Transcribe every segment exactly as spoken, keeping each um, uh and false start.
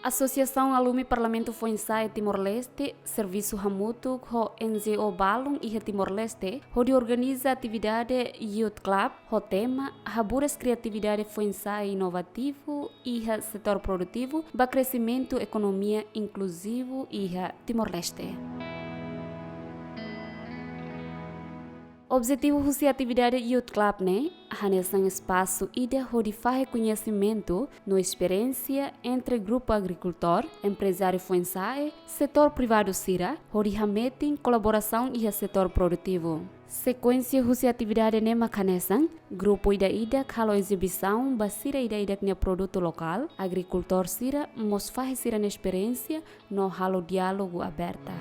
Asosiasaun Alumni Parlamentu Foinsa'e Timor-Leste servisu hamutuk ho N G O balun iha Timor-Leste hodi organiza atividade Youth Club ho tema Haburas Kriatividade Foinsa'e Inovativu iha Setór Produtivu ba Kresimentu Ekonomia Inkluzivu iha Timor-Leste. Objetivu husi atividade Youth Club ne'e hanesan espasu ida hodi fahe koñesimentu no esperiénsia entre grupu agrikultór, emprezáriu foinsa'e, setór privadu sira, hodi hametin kolaborasaun iha setór produtivu. Sekuénsia husi atividade ne'e mak hanesan, grupu ida-idak halo ezibisaun ba sira ida-idak nia produtu lokál, agrikultór sira mós fahe sira-nia esperiénsia no halo diálogu aberta.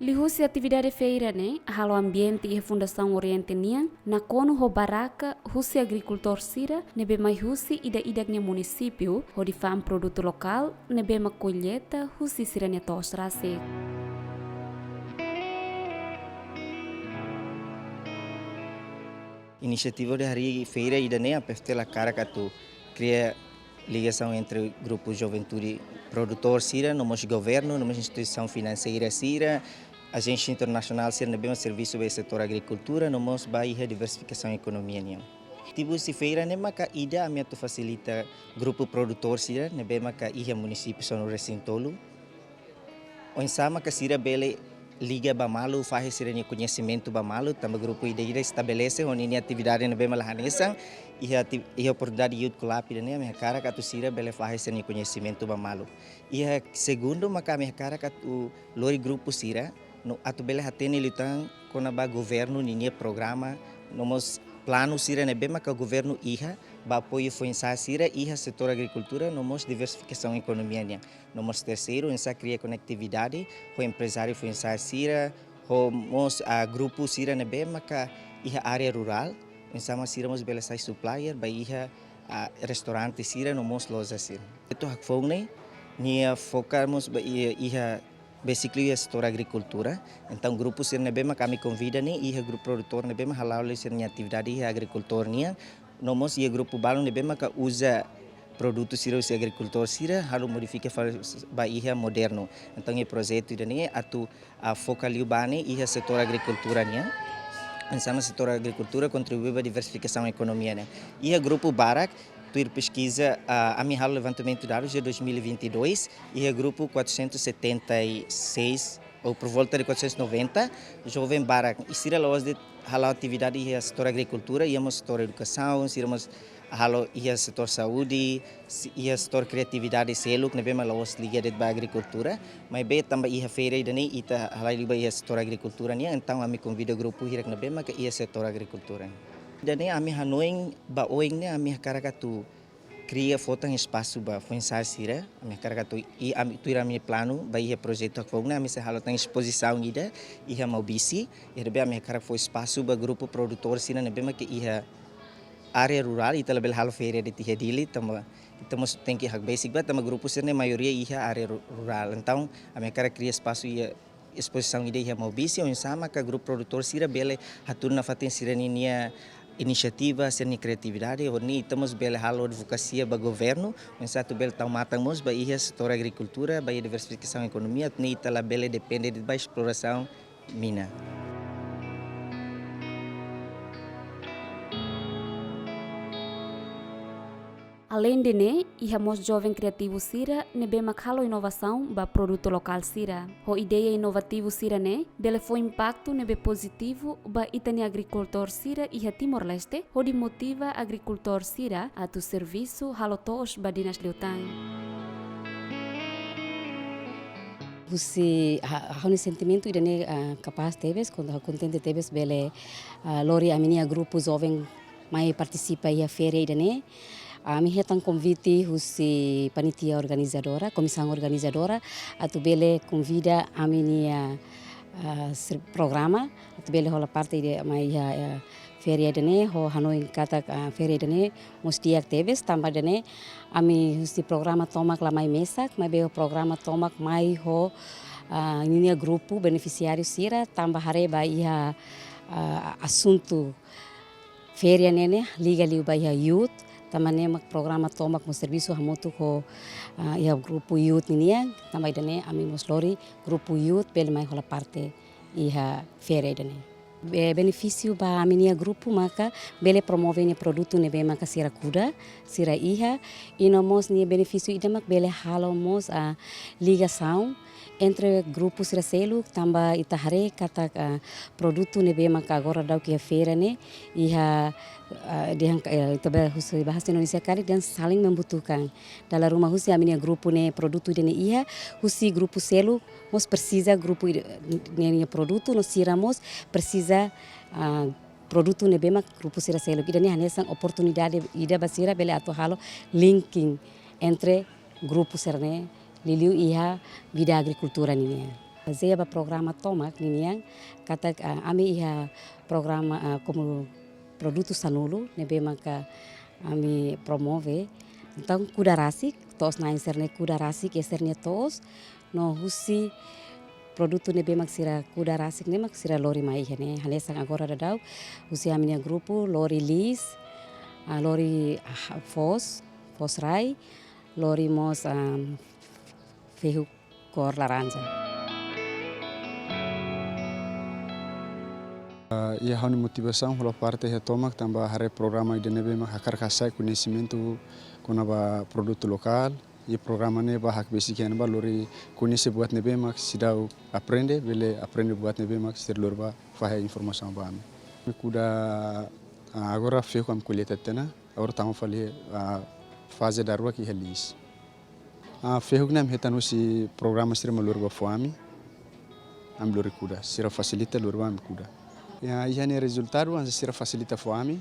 Liuhusi atividade feira ne'e halo ambiente iha Fundasaun Oriente nian, nakonu ho barraka husi agrikultór sira ne'ebé mai husi ida-idak nia munisípiu hodi fa'an produtu lokál ne'ebé mak kolleita husi sira-nia to'os rasik. Inisiativa de harii feira ida-ne'e, A P F T L hakarak atu kria ligasaun entre grupu juventude produtór sira, no mós governu, no mós instituisaun finanseira sira, ajénsia internasionál sira ne'ebé mak servisu ba setór agrikultura, no mós ba iha diversifikasaun ekonomia nian. Objetivu husi feira ne'e maka ida ami atu fasilita grupu produtór sira ne'ebé maka iha munisípiu sanulu-resin-tolu. Oinsá maka sira bele liga ba malu, fahe sira-nia koñesimentu ba malu, tanba grupu ida-idak estabelese ho ninia atividade ne'ebé mak la hanesan, iha ati-, iha oportunidade Youth Club ida-ne'e, ami hakarak atu sira bele fahe sira-nia koñesimentu ba malu. Iha segundu maka ami hakarak atu lori grupu sira, no atu bele hatene liután kona-ba governu ninia programa, no mós planu sira ne'ebé maka governu iha, ba apoiu foinsa'e sira iha setór agrikultura, no mós diversifikasaun ekonomia nian. No mós terseiru, oinsá kria konetividade ho emprezáriu foinsa'e sira, ho mós, ah, grupu sira ne'ebé maka iha área rurál, oinsá mak sira mós bele sai supplier ba iha, ah, restaurante sira no mós loja sira. Projetu hakfoun ne'e, nia foka mós ba iha, iha, basically iha setór agrikultura. Entaun grupu sira ne'ebé maka ami konvida ne'e, iha grupu produtór ne'ebé mak hala'o liu sira-nia atividade iha agrikultór nian, no mós iha grupu balun ne'ebé maka uza produtu sira husi agrikultór sira, halo modifika fali ba iha modernu. Entaun iha projetu ida-ne'e atu, ah, foka liu ba ne'e iha setór agrikultura nian. Oinsá mak setór agrikultura kontribui ba diversifikasaun ekonomia nian. Iha grupu barak, tuir peskiza, ah, ami halo levantamentu dadus iha dois mil e vinte e dois, iha grupu quatrocentos e setenta e seis, ou por volta de quatrocentos e noventa, joven barak, i sira la'ós de'it hala'o atividade iha setór agrikultura, iha mós setór edukasaun, sira mós halo iha setór saúde, si-, iha setór kriatividade seluk, ne'ebé mak la'ós liga de'it ba agrikultura, maibé tanba iha feira ida-ne'e ita halai liu ba iha setór agrikultura nian, entaun ami konvida grupu hirak ne'ebé maka iha setór agrikultura. Ida-ne'e ami hanoin ba oin ne'e ami hakarak atu kria fó tan espasu ba foinsa'e sira, ami hakarak atu i-, ami tuir ami-nia planu ba iha projetu hakfoun ne'e, ami sei halo tan espozisaun ida iha Maubisse, iha ne'ebé ami hakarak fó espasu ba grupu produtór sira ne'ebé maka iha área rurál, ita labele halo feira de'it iha Dili, tanba ita mós tenke hakbesik ba, tanba grupu sira-ne'e maioria iha área ru-, rurál. Entaun, ami hakarak kria espasu iha espozisaun ida iha Maubisse, oinsá maka grupu produtór sira bele hatudu nafatin sira-ninia inisiativa, sira-nia kriatividade, hodi nune'e ita mós bele halo advokasia ba governu, oinsá atu bele tau matan mós ba iha setór agrikultura, ba iha diversifikasaun ekonomia, atu nune'e ita labele depende de'it ba esplorasaun mina. Aleinde ne'e, iha mós joven kriativu sira ne'ebé mak halo inovasaun ba produtu lokál sira. Ho ideia inovativu sira-ne'e, bele fó impaktu ne'ebé pozitivu ba ita-nia agrikultór sira iha Timor-Leste, hodi motiva agrikultór sira atu servisu halo to'os ba dinas liután. Husi ha-, ha'u-nia sentimentu ida-ne'e, ah, kapás tebes, kon-, kontente tebes bele, ah, lori ami-nia grupu joven mai partisipa iha feira ida-ne'e. Ami hetan konvite husi panitia organizadora, komisaun organizadora, atu bele konvida ami-nia, ah, ser-, programa, atu bele hola parte ida mai iha, eh, feira ida-ne'e, ho hanoin katak, ah, feira ida-ne'e mós di'ak tebes, tanba ida-ne'e ami husi programa tomak la mai mesak, maibé programa tomak mai ho, ah, ninia grupu benefisiáriu sira, tanba haree ba iha, ah, asuntu Feira ne'e ne'e liga liu ba iha youth, tanba ne'e mak programa tomak mós servisu hamutuk ho, ah, iha grupu youth ninian, tanba ida-ne'e ami mós lori grupu youth bele mai hola parte iha feira ida-ne'e. Be-, benefísiu ba ami-nia grupu maka bele promove nia produtu ne'ebé maka sira kuda, sira iha, i no mós nia benefísiu ida mak bele halo mós, ah, ligasaun entre grupu sira seluk, tanba ita haree katak, ah, produtu ne'ebé maka agora daudauk iha feira ne'e, iha, ah, dehan, eh, ita bele husu bahasa Indonesia karik dehan saling membutuhkan. Dala ruma husi ami-nia grupu ne'e produtu ida-ne'e iha, husi grupu seluk mós presiza grupu ida, ne'e nia produtu, no sira mós presiza, ah, produtu ne'ebé mak grupu sira seluk. Ida-ne'e hanesan oportunidade ida ba sira bele atu halo linking entre grupu sira-ne'e, liuliu iha vida agrikultura ninian. Bazeia ba programa tomak ninian, katak, ah, ami iha programa, ah, komu produtu sanulu ne'ebé maka ami promove. Entaun kuda rasik, to'os-na'in sira-ne'e kuda rasik iha sira-nia to'os, no husi produtu ne'ebé mak sira kuda rasik ne'e mak sira lori mai iha ne'e. Hanesan agora daudauk, husi ami-nia grupu lori liis, ah, lori, ah, foos, foos rai, lori mós, ah, fehuk kór laranja. Ah, iha ha'u-nia motivasaun hola parte iha tomak tanba haree programa ida ne'ebé mak hakarak hasa'e koñesimentu kona-ba produtu lokál. I programa ne'e ba hakbesik iha ne'ebá lori koñese buat ne'ebé mak seidauk aprende, bele aprende buat ne'ebé mak sira lori bá fahe informasaun ba ami. Ami kuda, ah, agora fehuk ami kolleita tiha ona, agora tama fali, ah, faze daruak iha liis. Ah, fehuk ne'e ami hetan husi programa sira mak lori bá fó ami. Ami lori kuda, sira fasilita lori bá ami kuda. Ya, iha nia rezultadu, hanesan sira fasilita fó ami.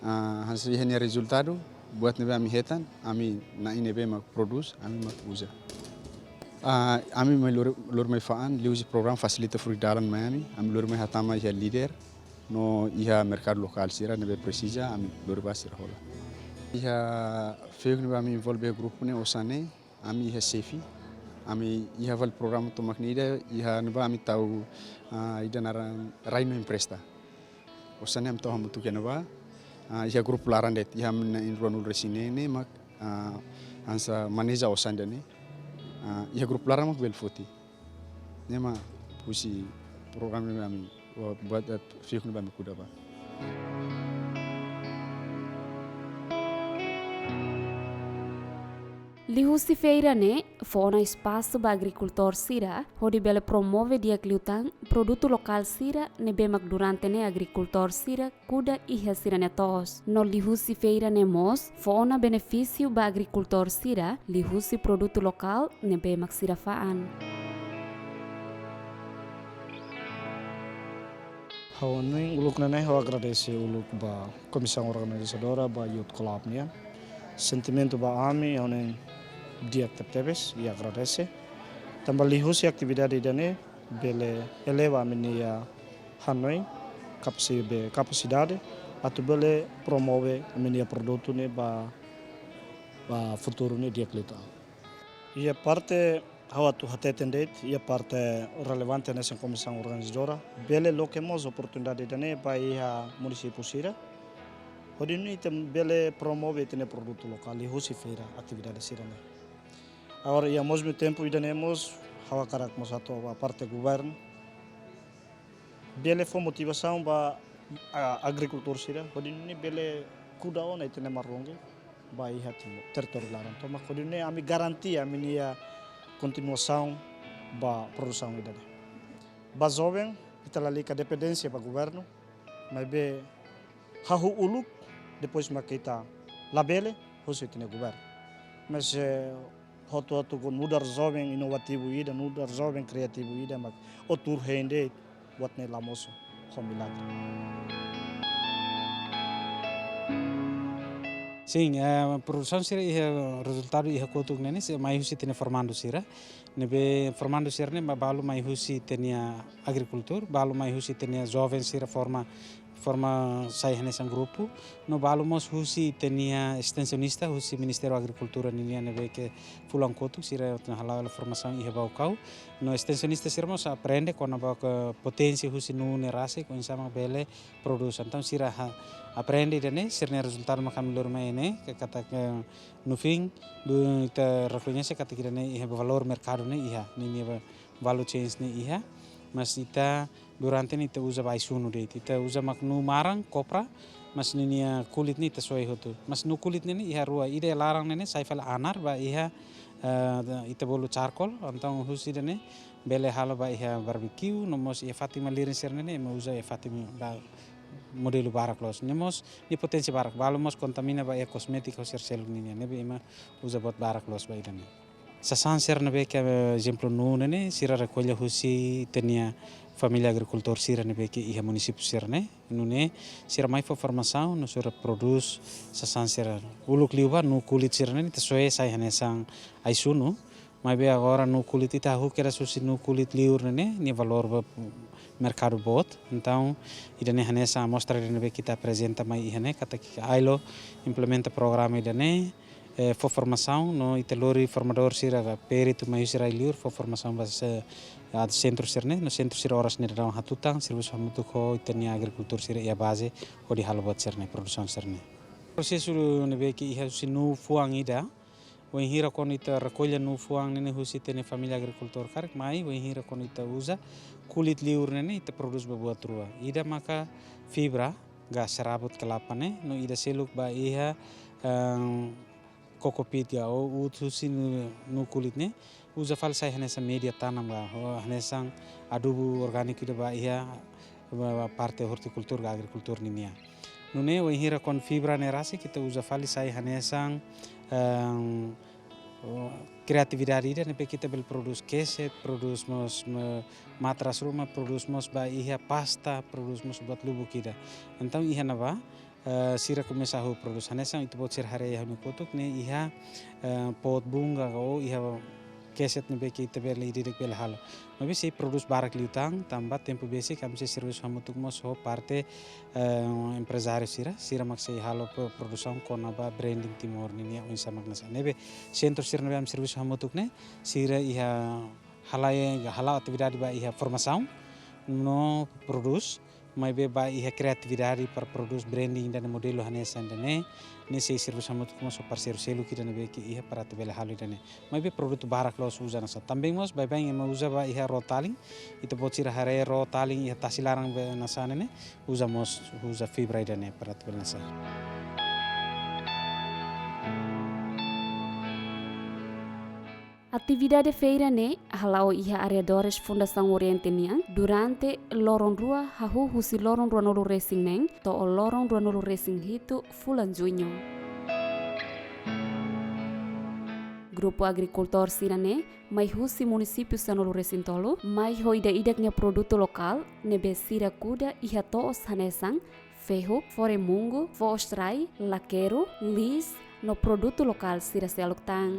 Ah, hanesan iha nia rezultadu, buat ne'ebé ami hetan, ami-na'in ne'ebé mak prodús, ami mak uza. Ah, ami mai lori, lori mai fa'an, liuhusi programa fasilita furik dalan mai ami, ami lori mai hatama iha líder, no iha merkadu lokál sira ne'ebé presiza, ami lori bá sira hola. Iha fehuk ne'ebé ami envolve grupu ne'e osan ne'e, ami iha xefe, ami iha fali programa tomak ne'e ida, iha ne'ebá ami tau, ah, ida naran Rai no Empresta. Osan ne'e ami tau hamutuk iha ne'ebá, ah, iha grupu laran de'it, iha ami na'in ruanulu-resin-neen ne'e mak, ah, hanesan maneja osan ida-ne'e, ah, iha grupu laran mak bele foti. Ne'e mak husi programa ne'ebé ami, buat, eh, fehuk ne'ebé ami kuda bá. Liuhusi feira ne'e, fó ona espasu ba agrikultór sira, hodi bele promove di'ak liután produtu lokál sira ne'ebé mak durante ne'e agrikultór sira kuda iha sira-nia to'os. No liuhusi feira ne'e mós, fó ona benefísiu ba agrikultór sira, liuhusi produtu lokál ne'ebé mak sira fa'an. Ha'u-nia uluk ne'e ha'u agradese uluk ba komisaun organizadora ba Youth Club nian. Sentimentu ba ami, ha'u-nia di'ak tebetebes, i agradese. Tanba liuhusi atividade ida-ne'e, bele eleva ami-nia hanoin, kapasi-, be, kapasidade, atu bele promove ami-nia produtu ne'e ba, ba futuru ne'e di'ak liután. Iha parte ha'u atu hateten de'it, iha parte relevante hanesan komisaun organizadora, bele loke mós oportunidade ida-ne'e ba iha munisípiu sira. Hodi nune'e ita bele promove ita-nia produtu lokál, liuhusi feira atividade sira-ne'e. Agora, iha mesmu tempu ida-ne'e mós, ha'u hakarak mós hato'o ba parte governu. Bele fó motivasaun ba, ah, agrikultór sira, hodi nune'e bele kuda ona ita-nia maromak, ba iha Timor, territóriu laran. Tomak hodi nune'e ami garantia ami-nia kontinuasaun ba produsaun ida-ne'e. Ba joven, ita lalika dependénsia ba governu, maibé hahú uluk, depois mak ita labele, husu ita-nia governu. Mas, eh, hotu-hotu ho nu'udar joven inovativu ida, nu'udar joven kriativu ida, mak o tuur hein de'it, buat ne'e la mosu ho milagre. Sin, eh, produsaun sira iha rezultadu iha kotuk ne'e ne'e, se mai husi ita-nia formandu sira. Ne'ebé formandu sira ne'e ba balu mai husi ita-nia agrikultór, balu mai husi ita-nia joven sira forma Forma sai hanesan grupu, no balu mós husi ita-nia estensionista, husi Ministériu Agrikultura ninian ne'ebé ke fulan kotuk sira hala'o hela formasaun iha Baucau. No estensionista sira mós aprende kona-ba ke poténsia husi nuu ne'e rasik, oinsá mak bele prodús. Entaun sira ha-, aprende ida-ne'e, sira-nia rezultadu mak ami lori mai ne'e, ke katak no fim, ita rekoñese katak ida-ne'e iha valór merkadu ne'e iha, ninia value chains ne'e iha, mas ita durante ne'e ita uza ba ai-sunu de'it. Ita uza mak nuu maran, kopra, mas ninia kulit ne'e ita soe hotu. Mas nuu kulit ne'e iha rua, ida iha laran ne'e sai fali anar ba iha, eh, ita bolu charcoal, entaun husi ida-ne'e bele halo ba iha barbecue, no mós iha fatin malirin sira-ne'e, ema uza iha fatin ba modelu barak loos. Ne'e mós, nia poténsia barak, balu mós kontamina ba iha kosmétika ho sira seluk ninian, ne'ebé ema uza buat barak loos ba ida-ne'e. Sasán sira ne'ebé ke, eh, ezemplu nuu ne'e, sira rekolla husi ita-nia família agrikultór sira ne'ebé ke iha munisípiu sira-ne'e. Nune'e sira mai fó formasaun, no sira prodús sasán sira. Uluk liubá nuu kulit sira-ne'e, ita soe sai hanesan ai-sunu. Maibé agora nuu kulit ita hahú kedas husi nuu kulit liur ne'e, nia valór ba merkadu boot. Entaun, ida-ne'e hanesan amostra ida ne'ebé ke ita aprezenta mai iha ne'e, katak Ailo implementa programa ida-ne'e, eh, fó formasaun, no ita lori formadór sira ka peritu mai husi rai liur, fó formasaun ba se-, a, sentru sira-ne'e, no sentru sira oras ne'e daudaun hatutan, servisu hamutuk ho ita-nia agrikultór sira iha baze, hodi halo buat sira-ne'e, produsaun sira-ne'e. Prosesu ne'ebé ke iha husi nuu fuan ida, wainhira kuandu ita rekolla nuu fuan ne'e husi ita-nia família agrikultór karik mai, wainhira kuandu ita uza kulit liur ne'e, ita prodús ba buat rua. Ida maka fibra, ka serabut kelapa ne'e, no ida seluk ba iha, ehm, cocopeat ka, ou uut husi nuu, nuu kulit ne'e, uza fali sai hanesan média tanam ka, ou hanesan adubu orgániku ida ba iha, ba, ba parte ortikultura ka agrikultura ninian. Nune'e wainhira kuandu fibra ne'e rasik ita uza fali sai hanesan, ehm, oh, kriatividade ida ne'ebé ke ita bele prodús keset, prodús mós, me-, matras ruma, prodús mós ba iha pasta, prodús mós buat lubuk ida. Entaun iha ne'ebá, eh, sira komesa hahú prodús. Hanesan ita-boot sira haree iha ha'u-nia kotuk ne'e iha, eh, pot bunga ka ou iha keset ne'ebé ke ita bele, ida-idak bele halo. Maibé sei prodús barak liután, tanba tempu besik ami sei servisu hamutuk mós ho parte, eh, emprezáriu sira, sira mak sei halo pro-, produsaun kona-ba branding Timor ninia oinsá mak hanesan. Ne'ebé sentru sira ne'ebé ami servisu hamutuk ne'e, sira iha halai, hala'o atividade ba iha formasaun, no prodús, maibé ba iha kriatividade para prodús branding ida-ne'e modelu hanesan ida-ne'e, ne'e sei servisu hamutuk mós ho parseiru seluk ida ne'ebé ke iha para atu bele halo ida-ne'e. Maibé produtu barak loos uza hanesan. Tanba mós baibain ema uza ba iha ró-talin, ita-boot sira haree ró-talin iha tasi laran be hanesan ne'e, uza mós, uza fibra ida-ne'e para atu bele hanesan. Atividade feira ne'e hala'o iha arredores Fundasaun Oriente nian durante loron rua hahú husi loron ruanulu-resin-neen to'o loron ruanulu-resin-hitu fulan Juñu. Grupu agrikultór sira-ne'e mai husi munisípiu sanulu-resin-tolu, mai ho ida-idak nia produtu lokál ne'ebé sira kuda iha to'os hanesan fehuk, foremungu, foos-rai, lakeru, liis, no produtu lokál sira seluk tan.